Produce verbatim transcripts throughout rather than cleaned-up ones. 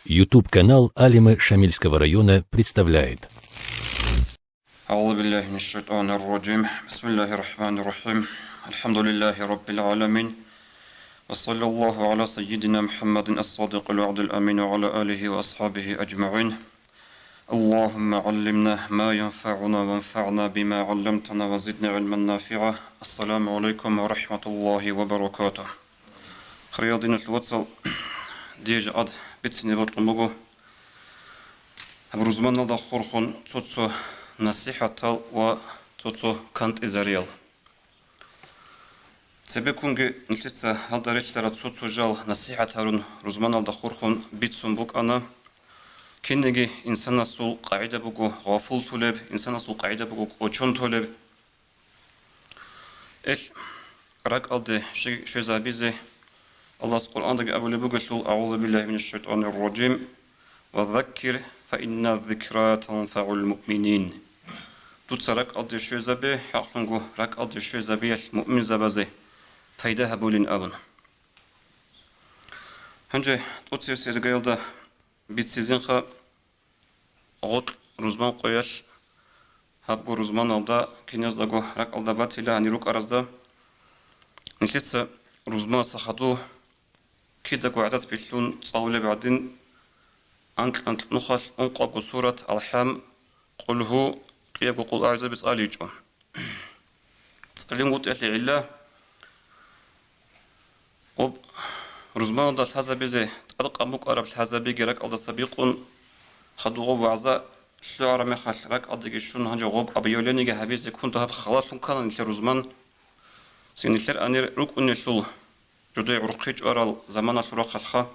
YouTube-канал Алимы Шамильского района представляет. أعوذ بالله من الشيطان الرجيم. بسم الله الرحمن الرحيم. الحمد لله رب العالمين. وصلى الله على سيدنا محمد الصادق الوعد الأمين وعلى آله وأصحابه أجمعين. اللهم علمنا ما ينفعنا وانفعنا بما علمتنا وزدنا علما نافعا. السلام عليكم ورحمة الله وبركاته. Хириял диналъул вацал, дие жакъад бицине бокьун буго гьаб рузманалда хурхун цо-цо насихӀатал ва цо-цо кантӀизариял. Цебеккунги нилъеца гьалда релълъарал цо-цо жал насихӀат гьарун рузманалда хурхун бицун букӀана. Кинниги инсанасул къагӀида буго гъафуллъулеб, инсанасул къагӀида буго кӀочон толеб. Эл ракӀалде щвезабизе Аллагьас Къуръандаги абулеб бугелъул: أعوذ بالله من الشيطان الرجيم. وذكر فإن الذكرى تنفع المؤمنين. Дуца ракӀалде щвезабе, хӀакълъунго ракӀалде щвезабиялъ муъминзабазе пайда гьабулин абун. Гьанже тӀоцебесеб иргаялда бицизинха гъоркь рузман къоялъ, гьабго рузманалда киназдаго ракӀалда батила гьанир рукӀаразда. Нилъеца рузманаса хадув кидаго гӀадат билълъун цӀалулеб гӀадин, анкь-анкь нухалъ ункъабго сурат, АлхӀам, Къулгьу, кӀиябго Къул агӀузаби цӀаличӀо. ЦӀалин вутӀиялъе гӀилла, гъоб рузманалда лъазабизе тӀадкъан букӀараб лъазабиги ракӀалдаса бикъун, хадуб гъоб вагӀза лъугӀараб мехалъ ракӀалдеги щун, гьанже гъоб объявлениеги гьабизе ккун дагьаб халалъун ккана нилъер рузман. Цин нилъер анир рукӀунелъул жидее гӀурхъи чӀварал заманалъул рахъалъха,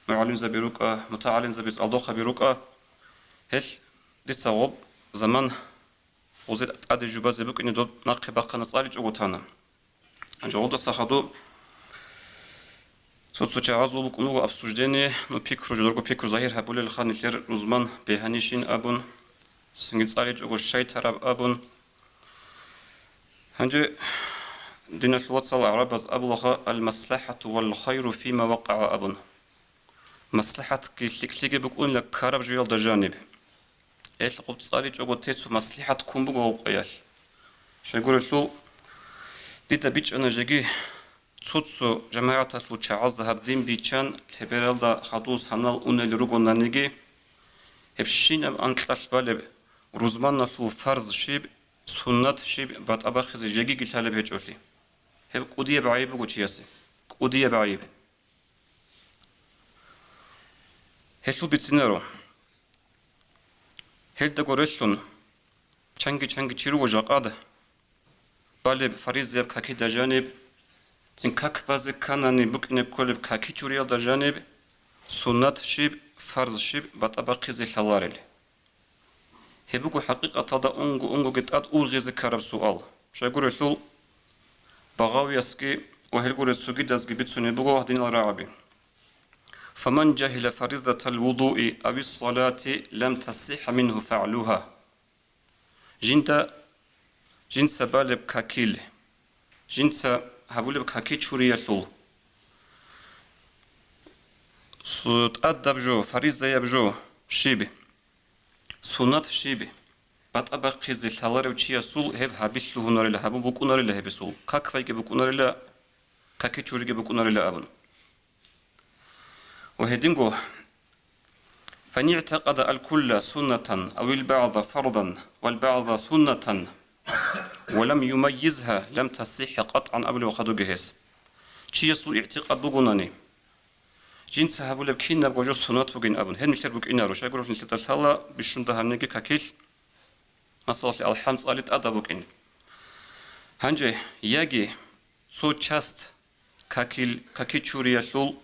мугӀалимзаби рукӀа, мутагӀалимзаби, цӀалдохъаби рукӀа. Гьелъ дица гъоб заман гъузе тӀаде жубазе букӀине доб нахъе бахъана цӀаличӀого тана. Гьанже гъолдаса хадуб цо-цо чагӀазул букӀун буго обсуждение, ну, пикру, жидерго пикру загьир гьабулелха нилъер рузман бегьанищин абун, цинги цӀаличӀого щай тараб абун. Гьанже диналъул вацал, гӀарабаз абулаха: المصلحة والخير فيما وقع абун. МаслихӀатги лъикӀлъиги букӀунила ккараб жоялда жаниб. Гьелъ гъоб цӀаличӀого те цо маслихӀат ккун буго гъов къоялъ. Щайгурелъул, дида бичӀчӀана жеги цо-цо жамагӀаталъул чагӀазда гьаб дин биччан лъебералда хадув санал унел ругонаниги, гьебщинаб анкьалъ балеб рузманалъул фарз щиб, суннат щиб батӀа бахъизе жегиги лъалеб гьечӀолъи. Гьеб кӀудияб гӀайиб буго чиясе. КӀудияб гӀайиб. Гьелъул бицинаро. Гьелдаго релълъун, чанги-чанги чи руго жакъад балеб фаризаяб какида жаниб, цин как базе кканани букӀине кколеб каки чуриялда жаниб, суннат щиб, фарз щиб батӀа бахъизе лъаларел. Гьеб буго хӀакъикъаталда унго-унгоги тӀад ургъизе ккараб суал. Щайгурелъул, Багъавиясги ва гьелгурел цогидазги бицунеб буго гьадинал рагӀаби: فمن جهل فريضة الوضوء أو الصلاة لم تصح منه فعلها. Жинда, жинца балеб какил, жинца гьабулеб каки чуриялъул су-, тӀадаб жо, фаризаяб жо щиб, суннат щиб батӀа бахъизе лъаларев чиясул гьеб гьабилъ лъугьунарила, гьабун букӀунарила гьебисул, как байги букӀунарила, каки чуриги букӀунарила абун. Ва гьединго: فإن اعتقد الكل سنة أو البعض فرضا والبعض سنة ولم يميزها لم تصح قطعا абулев хадуги гьес. Чиясул игӀтикъад бугонани, жинца гьабулеб кинабго жо суннат бугин абун, гьеб нилъер букӀинаро, щайгурелъул нилъеда лъала бищун дагьабниги какил, масалалъе, АлхӀам цӀали тӀадаб букӀин. Гьанже яги цо часть какил, каки чуриялъул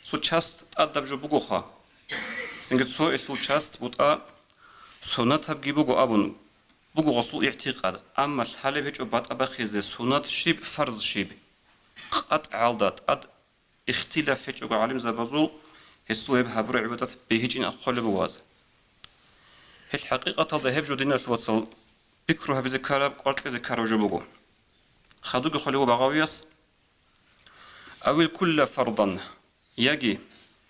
цо часть тӀадаб жо бугоха, цинги цо илъул часть бутӀа суннатабги буго абун буго гъосул игӀтикъад, амма лъалеб гьечӀо батӀа бахъизе суннат щиб, фарз щиб. КъатӀ гьалда тӀад ихтилаф гьечӀого гӀалимзабазул, гьесул гьеб гьабураб гӀибадат бегьичӀин ахъулеб буго ваз. Гьел хӀакъикъаталда гьеб жо, диналъул вацал, пикру гьабизе ккараб, кӀвар кьезе ккараб жо буго. Хадуги холев Багъавияс: أو الكل فرضا, яги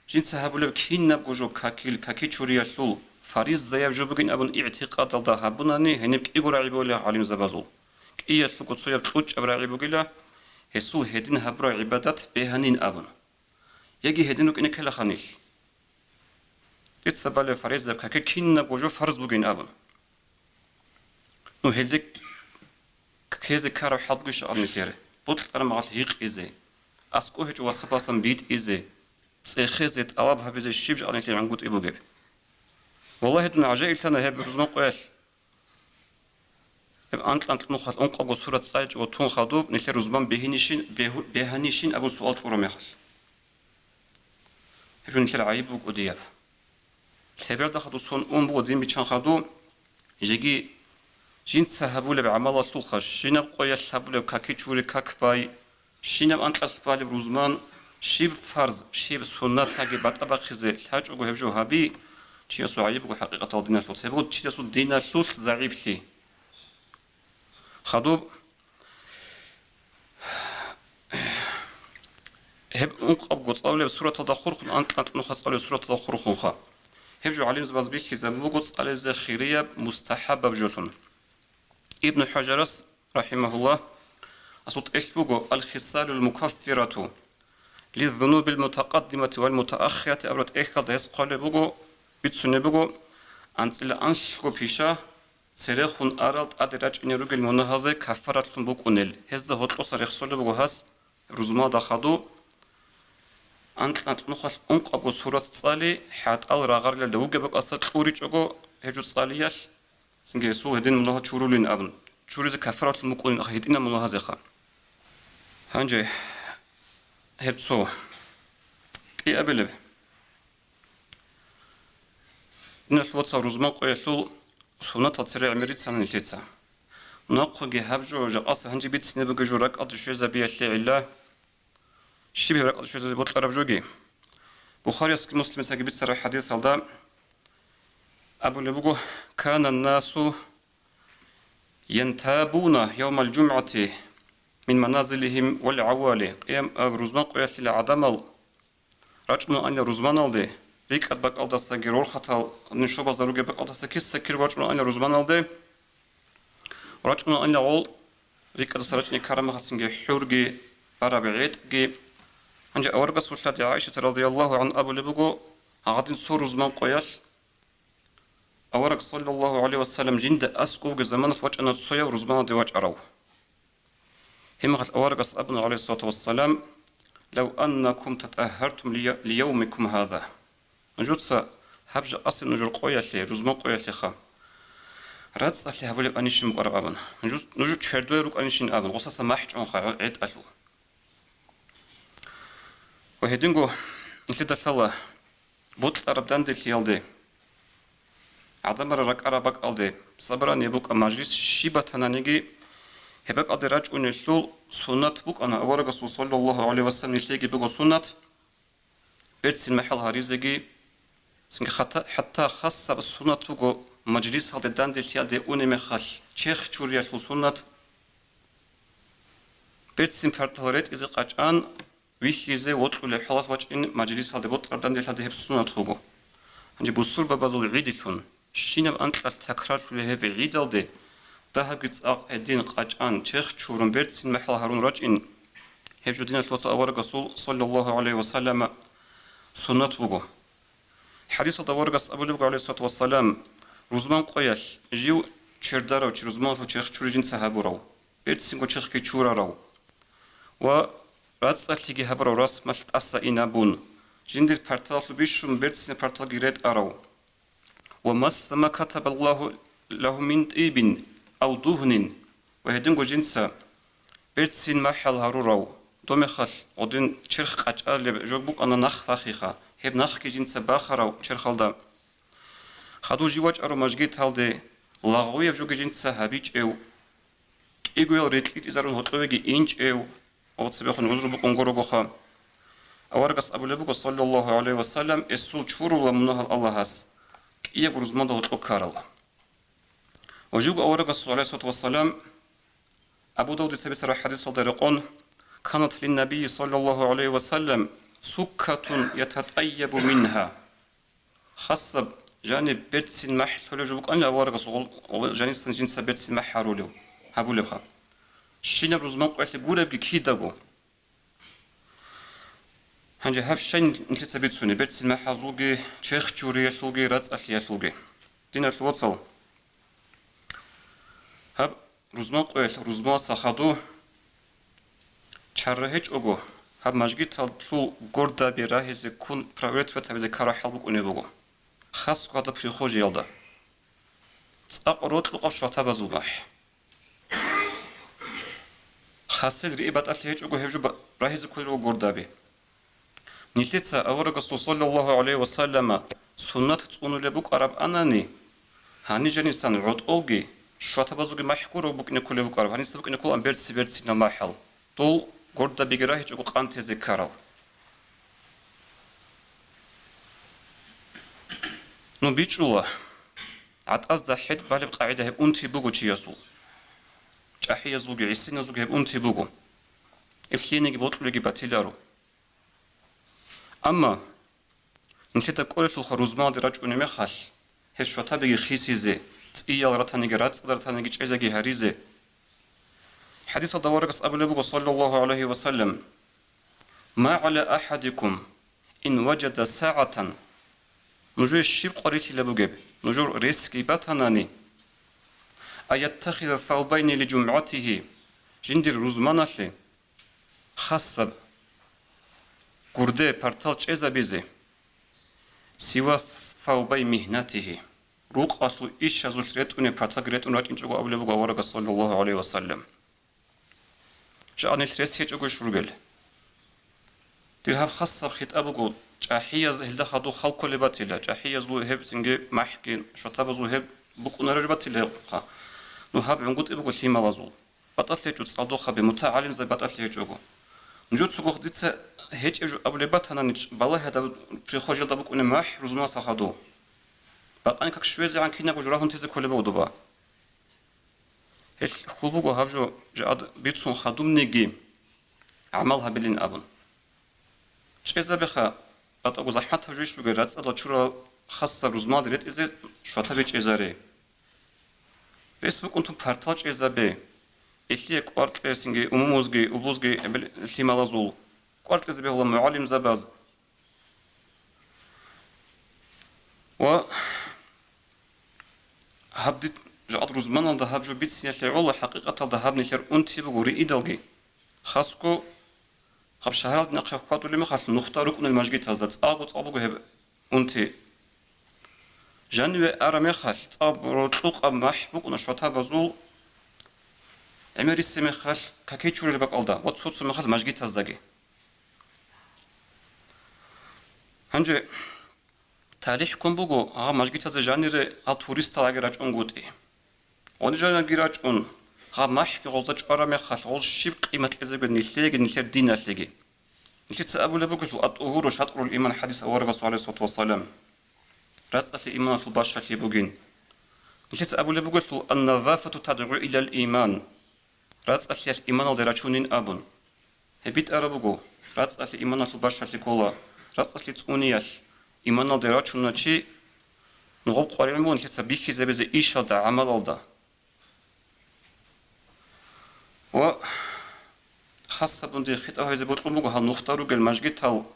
Жинца гьабулеб кинабго жо какил, какичуриялъул фаризаяб жо бугин абун игӀтикъадалда гьабунани, гьениб кӀиго рагӀи бугила гӀалимзабазул. КӀиялъулго цояб кьучӀаб рагӀи бугила, гьесул гьедин гьабураб гӀибадат бегьанин абун. Яги гьедин рукӀине ккелаха нилъ. Дица балеб фаризаяб какил кинабго жо фарз бугин абун. Ну, гьелде ккезе ккараб хӀал бугищ нилъер? Бокьараб мехалъ гьикъизе, аскӀов гьечӀо вацапасан битӀизе, цӀехезе, тӀалаб гьабизе щиб жо нилъер гӀунгутӀи бугеб? Валлагьи, дун гӀажаиблъана гьеб рузман къоялъ. Гьеб анкь-анкь нухалъ ункъабго сурат цӀаличӀого тун хадуб, нилъер рузман бегьинищин, бегьу-, бегьанищин абун суал кьураб мехалъ. Гьеб жо нилъер гӀайиб букӀудияб. Лъеберда хадув сон ун буго дин биччан хадув, жеги жинца гьабулеб гӀамалалъулха, щинаб къоялъ гьабулеб какичури как бай, щинаб анкьалъ балеб рузман, щиб фарз, щиб суннатаги батӀа бахъизе лъачӀого гьеб жо гьаби, чиясул гӀайиб буго хӀакъикъатал диналъул. Цебе буго чиясул диналъулъ загӀиплъи. Хадуб гьеб ункъабго цӀалулеб сураталда хурхун, анкь-анкь нуха цӀалулеб сураталда хурхунха. Гьеб жо гӀалимзабаз бихьизабун буго цӀализе хирияб, мустахӀабаб жолъун. Ибну ХӀажарас, рахӀимагьуллагь, асул тӀехь буго Ал-Хисалул Мукаффирату лиззунубил мутакъаддимати вал мутааххирати абураб тӀехьалда гьес хъвалеб буго, бицунеб буго, анцӀила анлъго пиша, церехун арал тӀаде рачӀине ругел мунагьазе каффаратлъун букӀунел, гьезда гьоркьоса рехсолеб буго гьас рузмалда хадув, анкь-анкь нухалъ ункъабго сурат цӀали, хӀатӀал рагъарилалда вугеб бакӀалдаса кьуричӀого гьеб жо цӀалиялъ, цинги гьесул гьедин мунагьал чурулин абун, чуризе каффаратлъун букӀунин гьитӀинаб мунагьазеха. Гьанже гьеб цо кӀиабилеб. Диналъул вацал, рузман къоялъул суннатал цере гӀемер рицана нилъеца. Нахъеги гьаб жо жакъаса гьанже бицине бугеб жо ракӀалде щвезабиялъе гӀилла, щиб гьеб ракӀалде щвезаби бокьараб жоги? Бухариясги Муслимицаги бицараб хӀадисалда абулеб буго: «Кана насу янтабуна явмал жумгӀати мин маназилихим вал гӀавали». Къиям-, а, рузман къоялъила гӀадамал рачӀунаанила рузманалде, рикӀкӀад бакӀалдасаги рорхатал нушобазда ругеб бакӀалдаса киса-кир рачӀунаанила рузманалде, рачӀунаанила гъол рикӀкӀадаса рачӀине ккараб мехалъ цинги хӀурги, бараб гӀетӀги. Гьанже аварагасул лъади ГӀайшата радияллагьу гӀанха абулеб буго, гьадин цо рузман къоялъ авараг саллаллагьу гӀалайгьи ва саллам жинда аскӀов вугеб заманалъ вачӀана цояв рузманалде вачӀарав. Гьеб мехалъ аварагас абуна, гӀалайгьиссалату вассалам: «Лав аннакум татагьартум лия-, лиявмикум гьаза». Нужеца гьаб жакъасеб нужер къоялъе, рузман къоялъеха, рацӀцӀалъи гьабулеб анищин букӀараб абун. Нуж-, нуж чердоял рукӀанищин абун, гъосаса махӀ чӀунха гӀетӀалъул. Ва гьединго нилъеда лъала бокьараб данделъиялде, гӀадамал ракӀараб бакӀалде, собрание букӀа, мажлис щиб батаниги, гьеб бакӀалде рачӀунелъул суннат букӀана аварагасул, саллаллагьу гӀалайгьи ва саллам, нилъееги буго суннат, берцин махӀал гьаризеги, цинги хатта-, хӀатта хасаб суннат буго мажлисалде данделъиялде унеб мехалъ черх чуриялъул суннат, берцин партал ретӀизе къачӀан, вихьизе, вокьулеб хӀалалъ вачӀин мажлисалде бокьараб данделъиялде гьеб суннат буго. Гьанже бусурбабазул гӀидилъун щинаб анкьалъ такрарлъулеб гьеб гӀидалде дагьабги цӀакъ гьедин къачӀан, черх чурун, берцин махӀал гьарун рачӀин, гьеб жо диналъул вацал аварагасул, саллаллагьу гӀалайгьи ва саллама, суннат буго. ХӀадисалда аварагас абулеб буго, гӀалайгьиссалату вассалам, рузман къоялъ жив чердарав чи, рузманалъул черх чури жинца гьабурав, берцинго черхги чурарав ва рацӀцӀалъиги гьабурав рас малъ тӀаса инабун, жиндир парталалъул бищун берцинаб парталги ретӀарав, «Ва масса ма катабаллагьу лагьу мин тӀибин ав дугьнин», ва гьединго жинца берцин махӀал гьарурав, доб мехалъ гъодин черх къачӀалеб жо букӀана нах бахиха, гьеб нахги жинца бахарав черхалда. Хадув жив вачӀарав мажгиталде, лагъуяб жоги жинца гьабичӀев, кӀигоял рекьичӀезарун гьоркьовеги инчӀев, ва цебехун гӀузру букӀун гурогоха. Аварагас абулеб буго, саллаллагьу гӀалайгьи ва саллам, эсул чурула мунагьал Аллагьас, кӀиябго рузманда гьоркьо ккарал. Ва живго аварагасул, гӀалайгьиссалату вассалам, Абу Давудица бицараб хӀадисалда рекъон: «Канат линнабийи саллаллагьу гӀалайгьи ва саллам суккатун ятатӀайябу мингьа. Хасаб жаниб берцин махӀ лъолеб жо букӀанила аварагас гъол-, гъол-, жанисан жинца берцин махӀ гьарулев, гьабулебха. Щинаб рузман къоялъе гуребги кидаго. Гьанже гьаб щай нилъеца бицунеб, берцин махӀазулги, черх чуриялъулги, рацӀцӀалъиялъулги? Диналъул вацал, гьаб рузман къоялъ, рузмаласа хадув чара гьечӀого, гьаб мажгиталъул гордаби рагьизе ккун проверять гьабизе ккараб хӀал букӀунеб буго, хасго гьадаб прихожиялда. ЦӀакъ рокьукъаб шватабазул махӀ. Хасел рии батӀалъи гьечӀого гьеб жо ба-, рагьизе кколел руго гордаби. Нилъеца аварагасул саллаллагьу гӀалайгьи ва саллама суннат цӀунулеб букӀараб анани, гьанижанисан гӀотӀолги шватабазулги махӀ гуро букӀине кколеб букӀараб, гьаниса букӀине кколаан берци-берцинал махӀал, дол гордабиги рагьичӀого къантезе ккарал. Ну, бичӀчӀула, гӀатӀазда хӀетӀ балеб къагӀида гьеб унти буго чиясул, чӀахӀиязулги гӀисиназулги гьеб унти буго. Гьеб лъиениги бокьулеги батиларо. Амма нилъеда кӀолелъулха рузмалде рачӀунеб мехалъ, гьеб шватабиги хисизе, цӀиял ратаниги, рацӀцӀад ратаниги чӀезаги гьаризе. ХӀадисалда аварагас абулеб буго, саллаллагьу гӀалайгьи ва саллам: «Ма гӀала ахӀадикум ин важада сагӀатан». Нужее щиб къварилъила бугеб, нужер ресги батанани, «ан яттахиза савбайни ли жумгӀатигьи», жиндир рузманалъе хасаб гурде партал чӀезабизе, «сива савбай мигьнатигьи», рукъалъул ишазулъ ретӀунеб парталги ретӀун рачӀинчӀого абулеб буго аварагас, саллаллагьу гӀалайгьи ва саллам. Жакъа нилъ рес гьечӀого иш ругел. Дир гьаб хасаб хитӀаб буго, чӀахӀияз гьелда хадув хал кколеб батила, чӀахӀиязул гьеб цинги махӀги шватабазул гьеб букӀунареб батила гьебха. Ну, гьаб гӀунгутӀи буго лъималазул. БатӀалъи гьечӀо цӀалдохъаби, мутагӀалимзаби батӀалъи гьечӀого. Нужецаго дица гьечӀеб жо абулеб батанани, балагьи гьадаб прихожиялда букӀунеб махӀ рузмаса хадув. Бакъани как щвезегӀан кинабго жо рагьун тезе кколеб буго доба. Гьелъ хьул буго гьаб жо жагӀад бицун хадубниги гӀамал гьабилин абун. ЧӀезабеха, батӀаго захӀматаб жо иш бугеб, рацӀцӀадал чурал хасаб рузмалде ретӀизе шватаби чӀезаре. Рес букӀунтун партал чӀезабе, илъие кӀвар кьесинги, умумузги, убузги, эбел-, лъималазул кӀвар кьезе бегьула мугӀалимзабаз. Ва гьаб дит-, жакъад рузманалда гьаб жо бициялъе гӀоло, хӀакъикъаталда гьаб нилъер унти буго риидалги. Хасго гьаб шагьаралда нахъе хьвадулеб мехалъ нухда рукӀунел мажгитазда цӀакъго цӀакъ буго гьеб унти. Жаниве араб мехалъ цӀакъ рокьукъаб махӀ букӀуна шватабазул, гӀемер риссе мехалъ какичурел бакӀалда ва цо-цо мехалъ мажгитаздаги. Гьанже талихӀ ккун буго гьаб мажгитазе жанире гьал туристал аги рачӀунгутӀи. Гъони жаниреги рачӀун, гьаб махӀги гъозда чӀвараб мехалъ, гъоз щиб къимат кьезеги нилъееги, нилъер диналъеги. Нилъеца абулеб бугелъул, «Ат-тӀугьуру шатӀрул иман» хӀадис аварагасул, гӀалайгьиссалату вассалам, рацӀцӀалъи иманалъул бащалъи бугин. Нилъеца абулеб бугелъул, «Ан-назафату тадгӀу илал иман». РацӀцӀалъиялъ иманалде рачунин абун. Гьеб битӀараб буго, рацӀцӀалъи иманалъул бащалъи ккола, рацӀцӀалъи цӀуниялъ иманалде рачуна чи, нугъаб къваригӀун буго нилъеца бихьизабизе ишалда, гӀамалалда. Ва хасабунде хитӀаб гьабизе бокьун буго гьал нухда ругел мажгитал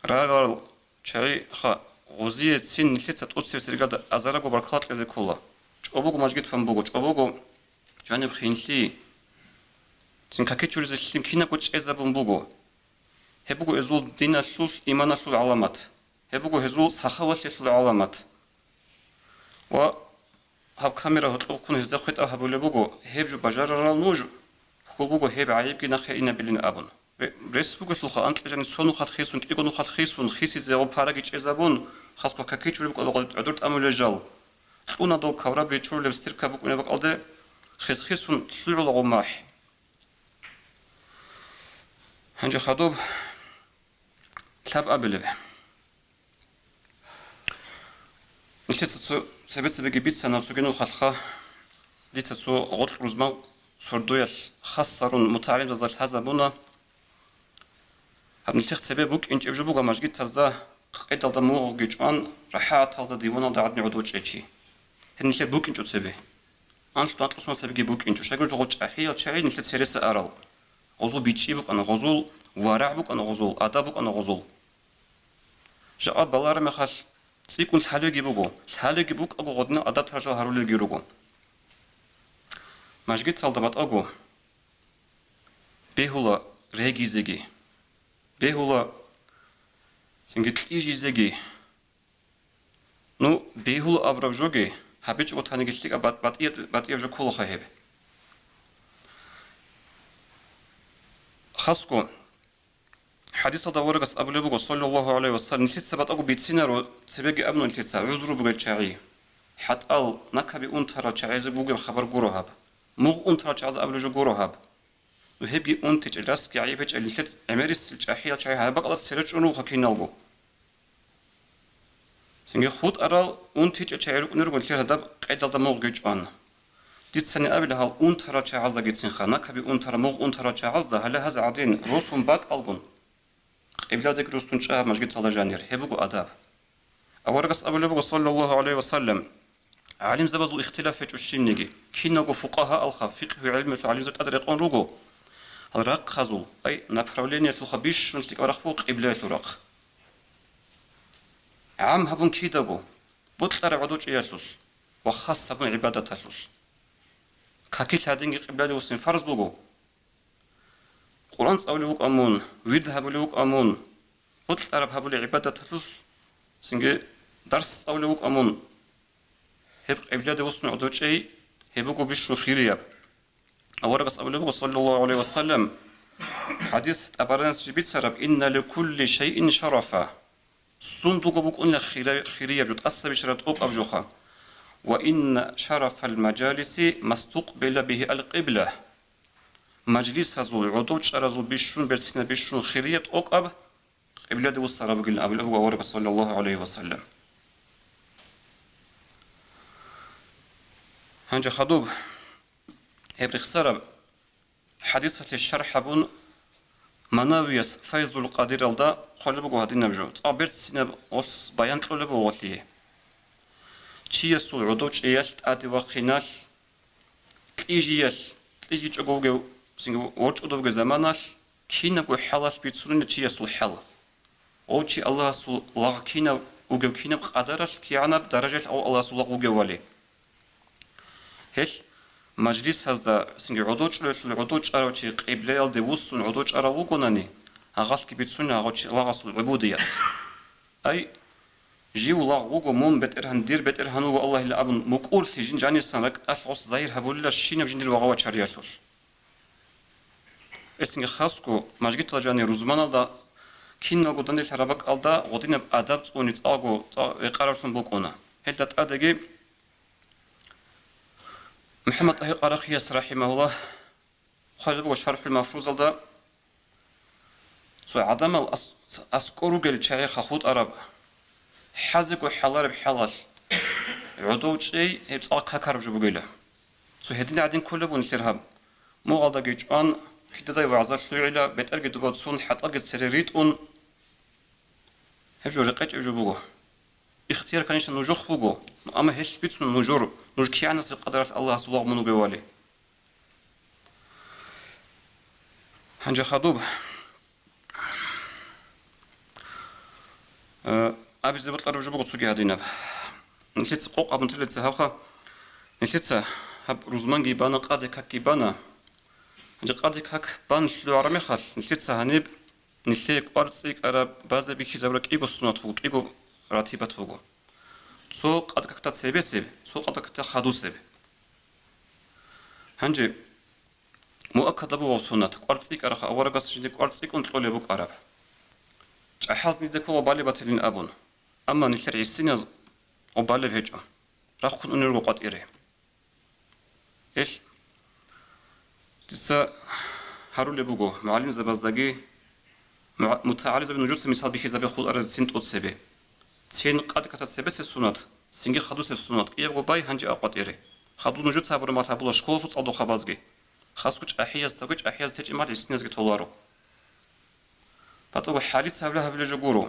рарал чагӀиха, гъозие цин нилъеца тӀоцебесеб иргалда азарго баркала кьезе ккола. ЧӀобого мажгит бан буго, чӀобого жаниб хинлъи, цин какичуризе лъим кинабго чӀезабун буго. Гьеб буго гьезул диналъул, иманалъул гӀаламат. Гьеб буго гьезул сахавалъиялъул гӀаламат. Ва гьаб камера гьоркьоб ккун гьезда хвитӀаб гьабулеб буго, гьеб жо бажарарал нуж, хьул буго гьеб гӀайибги нахъе инабилин абун. Ре-, рес бугелъулха, анкьилани цо нухалъ хисун, кӀиго нухалъ хисун, хисизе гъоб параги чӀезабун, хасго какичуреб кӀвалгъал гӀодор тӀамулел жал. Кьуна дов кавраби чурулеб стирка букӀунеб бакӀалде, хис-хисун лъугӀула гъоб махӀ. Гьанже хадуб лъабабилеб. Нилъеца цо цебе-цебеги бицана, цоги нухалъха дица цо гъоркь рузман сордоялъ хасарун мутагӀалимзабазда лъазабуна. Гьаб нилъехъ цебе букӀинчӀеб жо буго мажгитазда къедалда мугъги чӀван, рахӀаталда диваналда гӀадин гӀодов чӀечи. Гьеб нилъер букӀинчӀо цебе. Анлъ-анкьусман цебеги букӀинчӀо. Щайгурелъул гъол чӀахӀиял чагӀи нилъер цереса арал. Гъозул бичӀчӀи букӀана гъозул, варагӀ букӀана гъозул, адаб букӀана гъозул. Жакъа балараб мехалъ цӀикӀкӀун лъалевги буго, лъалевги букӀаго гъодинал адаб-таржал гьарулелги руго. Мажгиталда батӀаго бегьула регизеги, бегьула цинги кьижизеги. Ну, бегьула абураб жоги, гьабичӀого таниги лъикӀаб бат-, батӀияб, батӀияб жо кколаха гьеб. Хасго, хӀадисалда аварагас абулеб буго, саллаллагьу гӀалайгьи ва саллам, нилъеца батӀаго бицинаро, цебеги абуна нилъеца, гӀузру бугел чагӀи. ХӀатӀал, накаби унтарал чагӀизе бугеб хабар гуро гьаб. Мугъ унтарал чагӀаз абулеб жо гуро гьаб. Ну, гьебги унтичӀел, расги гӀайиб гьечӀел, нилъер гӀемерисел чӀахӀиял чагӀи гьаб бакӀалда цере чӀун ругоха киналго. Цинги хутӀарал унтичӀел чагӀи рукӀунел руго нилъер гьадаб къедалда мугъги чӀван. Дицани абила гьал унтарал чагӀаздагицинха, накаби унтарал, мугъ унтарал чагӀазда гьале гьаз гӀадин росун бакӀалгун, къибладеги росун чӀа гьаб мажгиталда жанир. Гьеб буго адаб. Аварагас абулеб буго, саллаллагьу гӀалайгьи ва саллам, гӀалимзабазул ихтилаф гьечӀо щибниги. Киналго фукъагьаалха, фикъгьу гӀилмуялъул гӀалимзаби тӀад рекъон руго. Гьал рахъазул, ай, направлениялъулха бищун лъикӀаб рахъ буго къиблаялъул рахъ. ГӀам гьабун кидаго, бокьараб гӀодов чӀеялъулъ ва хас гьабун гӀибадаталъулъ. Какилъ гьадинги къиблалде вуссин фарз буго. Къуръан цӀалулев вукӀа мун, вирд гьабулев вукӀа мун, бокьараб гьабулеб гӀибадаталъулъ, цинги дарс цӀалулев вукӀа мун, гьеб къибладе вуссун гӀодов чӀей, гьеб буго бищун хирияб. Аварагас абулеб буго, саллаллагьу гӀалайгьи ва саллам, хӀадис ТӀабаранияс жиб бицараб: «Инна ликулли шайин шарафа». Сундулго букӀуна хира-, хирияб жо, тӀаса бищараб тӀокӀаб жоха. «Ва инна шарафал мажалиси мастукъбила бигьи ал-къибла». Мажлисазул, гӀодов чӀаразул бищун, берцинаб бищун хирияб тӀокӀаб къибладе вуссараб бугилан абулеб буго аварагас, саллаллагьу гӀалайгьи ва саллам. Гьанже хадуб, гьеб рехсараб хӀадисалъе шархӀ гьабун, Манавияс Файзул Къадиралда хъвалеб буго гьадинаб жо, цӀакъ берцинаб гъос баян кьолеб буго гъолъие. Чиясул гӀодов чӀеялъ, тӀаде вахъиналъ, кьижиялъ, кьижичӀого вугев, цинги ворчӀудо вугев заманалъ, кинабго хӀалалъ бицунила чиясул хӀал. Гъов чи Аллагьасул лагъ кинаб вугев, кинаб къадаралъ, кигӀанаб даражалъ гъов Аллагьасул лагъ вугевали. Гьелъ мажлисазда, цинги гӀодов чӀолелъул гӀодов чӀарав чи къиблаялде вуссун гӀодов чӀарав вугонани, гьагъалъги бицунила гъов чи лагъасул гӀубудият. Ай, жив лагъ вуго, мун бетӀергьан, дир бетӀергьан вуго Аллагьила абун, мукӀурлъи жин жанисан ракӀалъ гъос загьир гьабулила щинаб жиндир вагъа-вачариялъулъ. Гьесинги хасго мажгиталда жанир рузманалда киналго данделъараб бакӀалда гъодинаб адаб цӀуни цӀакъго цӀа-, рекъараллъун букӀуна. Гьелда тӀадеги МухӀаммад ТӀагьир Къарахияс, рахӀимагьуллагь, хъвалеб буго ШархӀул Мафрузалда: цо гӀадамал ас-, аскӀор ругел чагӀи хутӀараб, хӀазего хӀалареб хӀалалъ, гӀодов чӀей гьеб цӀакъ какараб жо бугила. Цо гьедин гӀадин кколеб буго нилъер гьаб. Мугъалдаги чӀван, кидадай вагӀза лъугӀила, бетӀерги дуба цун, хӀатӀалги цере ритӀун, гьеб жо рекъечӀеб жо буго. Ихтияр, конечно, нужухъ буго, амма гьелъ бицун нужер, нуж кигӀанасеб къадаралъ Аллагьасул лагъ мун вугевали. Гьанже хадуб, э, абизе бокьараб жо буго цоги гьадинаб. Нилъеца къокъ абун телеца гьабха, нилъеца гьаб рузманги бана, къаде какги бана. Гьанже къаде как бан лъугӀараб мехалъ, нилъеца гьаниб нилъее кӀвар цӀикӀкӀараб, базе бихьизабураб кӀиго сунат буго, кӀиго ратибат буго. Цо къаде какда цебесеб, цо къаде какда хадусеб. Гьанже муаккад буго сунат, кӀвар цӀикӀкӀараб, аварагас жиндир кӀвар цӀикӀкӀун кьолеб букӀараб. ЧӀахӀаз нилъеда ккола балеб батилин абун, амма нилъер гӀисиназ гъоб балеб гьечӀо, рахъун унел руго къватӀире. Ил дица гьарулеб буго мугӀалимзабаздаги, мугӀ-, мутагӀалимзаби нужеца мисал бихьизабе хутӀаразецин тӀоцебе. Цин къаде какда цебесеб сунат, цинги хадусеб сунат, кӀиябго бай гьанже а къватӀире. Хадур нужеца гьабураб мехалъ гьабула школалъул цӀалдохъабазги. Хасго чӀахӀияздеги, чӀахӀияз течӀеб мехалъ гӀисиназги толаро. БатӀаго хӀалица гьабилеб гьабулеб жо гуро.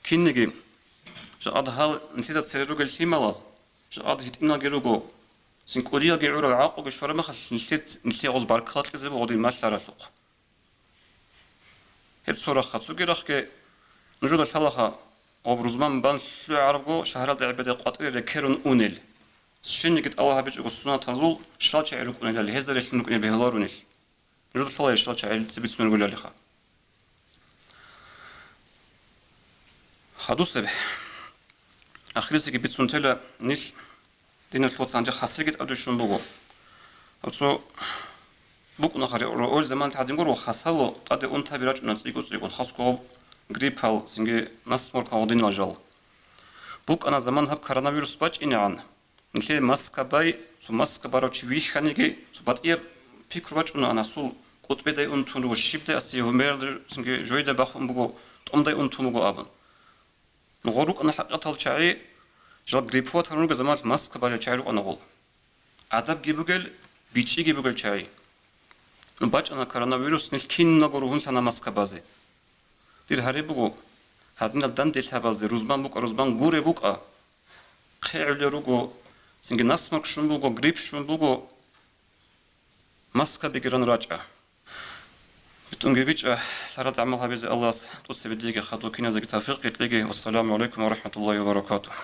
Кинниги, жакъад гьал нилъеда цере ругел лъималаз, жакъад гьитӀиналги руго, цин кӀудиялги гӀурал гӀакълуги щвараб мехалъ нилъе, нилъее гъоз баркала кьезе буго гъодин малъаралъухъ. Гьеб цо рахъа, цоги рахъги нужеда лъалаха, гъоб рузман бан лъугӀарабго шагьаралда гӀебеде къватӀире рекерун унел. Щинниги тӀалаб гьабичӀого сунатазул щал чагӀи рукӀунелали, гьезда релълъун рукӀине бегьуларунел. Нужеда лъала гьел щал чагӀи цебицун ругелалиха. Хадусеб. Ахирисеги бицун тела нилъ диналъул вацал гьанже хасриги тӀадвищун буго. Гьаб цо букӀунаха ре-, ро-, рогӀел заманалъ гьадин гуро хасало тӀаде унтаби рачӀуна цӀикӀо-цӀикӀо, хасго гьаб гриппал, цинги насморкал ва гъодинал жал. БукӀана заман гьаб коронавирус бачӀинегӀан. Нилъее маска бай, цо маска барав чи вихьаниги, цо батӀияб пикру бачӀунаан, гьасул къутӀбедай унтун руго, щибдай асе гьумералда цинги жойда бахун буго, тӀомдай унтун буго абун. Гъо рукӀана хӀакъикъатал чагӀи, жал гриппу ватарун ругел заманалъ маска балел чагӀи рукӀана гъол. Адабги бугел, бичӀчӀиги бугел чагӀи. Ну, бачӀана коронавирус, нилъ киналго ругьунлъана маска базе. Дир гьари буго, гьадинал данделъабазде рузман букӀа, рузман гуре букӀа, хъегӀулел руго, цинги насморк щун буго, грипп щун буго, маска бигеран рачӀа. БитӀунги бичӀа, лъарад гӀамал гьабизе Аллагьас тӀоцебе диеги хадув киназеги тавфикъ кьеги. Вассаламу гӀалайкум ва рахӀматуллагьи ва баракатугь.